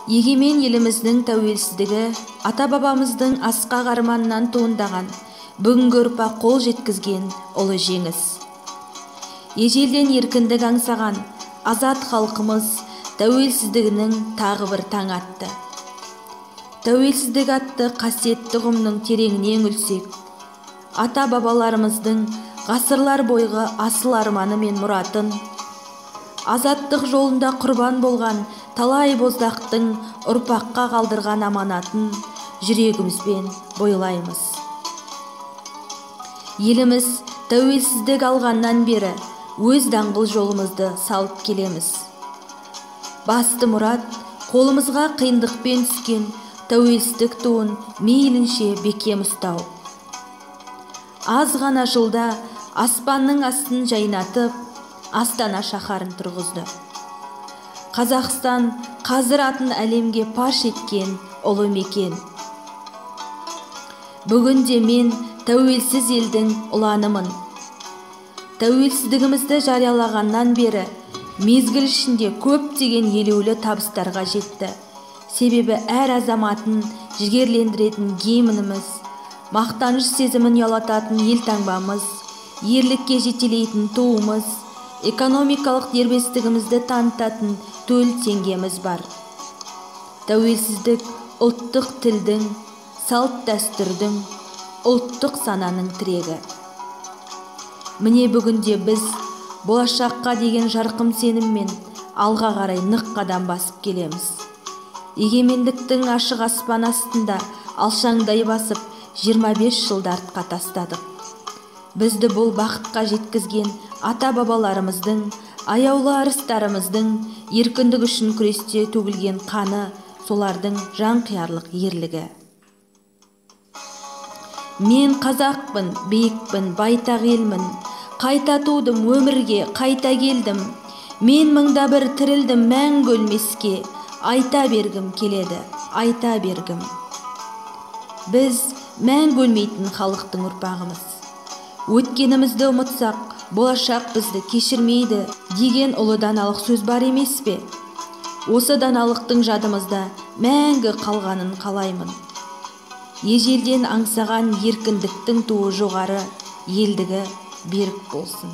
Егемен еліміздің тәуелсіздігі ата-бабамыздың асқақ арманынан туындаған, бүгінгі ұрпақ қол жеткізген ұлы жеңіс. Ежелден еркіндік аңсаған азат халқымыз тәуелсіздігінің тағы бір таң атты. Тәуелсіздік атты қасиетті ұғымның тереңіне үңілсек, ата-бабаларымыздың ғасырлар бойғы асыл арманы мен мұратын, азаттық жолында құрбан болған талай боздақтың ұрпаққа қалдырған аманатын жүрегімізбен бойлаймыз. Еліміз тәуелсіздік алғаннан бері өз даңғыл жолымызды салып келеміз. Басты мұрат қолымызға қиындықпен түскен тәуелсіздік туын мейлінше бекем ұстау. Аз ғана жылда аспанның астын жайнатып, Астана шаһарын тұрғызды. Қазақстан қазір атын әлемге паш еткен ұлы мекен. Бүгінде мен тәуелсіз елдің ұланымын. Тәуелсіздігімізді жариялағаннан бері мезгіл ішінде көптеген елеулі табыстарға жетті. Себебі әр азаматын жігерлендіретін гимніміз, мақтаныш сезімін ұялататын елтаңбамыз, ерлікке жетелейтін туымыз, экономикалық дербестігімізді танытатын төл теңгеміз бар. Тәуелсіздік ұлттық тілдің, салт-дәстүрдің, ұлттық сананың тірегі. Міне бүгінде біз болашаққа деген жарқын сеніммен алға қарай нық қадам басып келеміз. Егемендіктің ашық аспан астында алшаңдай басып 25 жылды артқа тастадық. Бізді бұл бақытқа жеткізген ата-бабаларымыздың, аяулы арыстарымыздың еркіндік үшін күресте төгілген қаны, солардың жанқиярлық ерлігі. Мен қазақпын, биікпін, байтақ елмін, қайта тудым өмірге, қайта келдім. Мен мыңда бір тірілдім мәңгі өлмеске, айта бергім келеді, айта бергім. Біз мәңгі өлмейтін халықтың ұрпағымыз. Өткенімізді ұмытсақ, болашақ бізді кешірмейді деген ұлы даналық сөз бар емес пе? Осы даналықтың жадымызда мәңгі қалғанын қалаймын. Ежелден аңсаған еркіндіктің туы жоғары, елдігі берік болсын.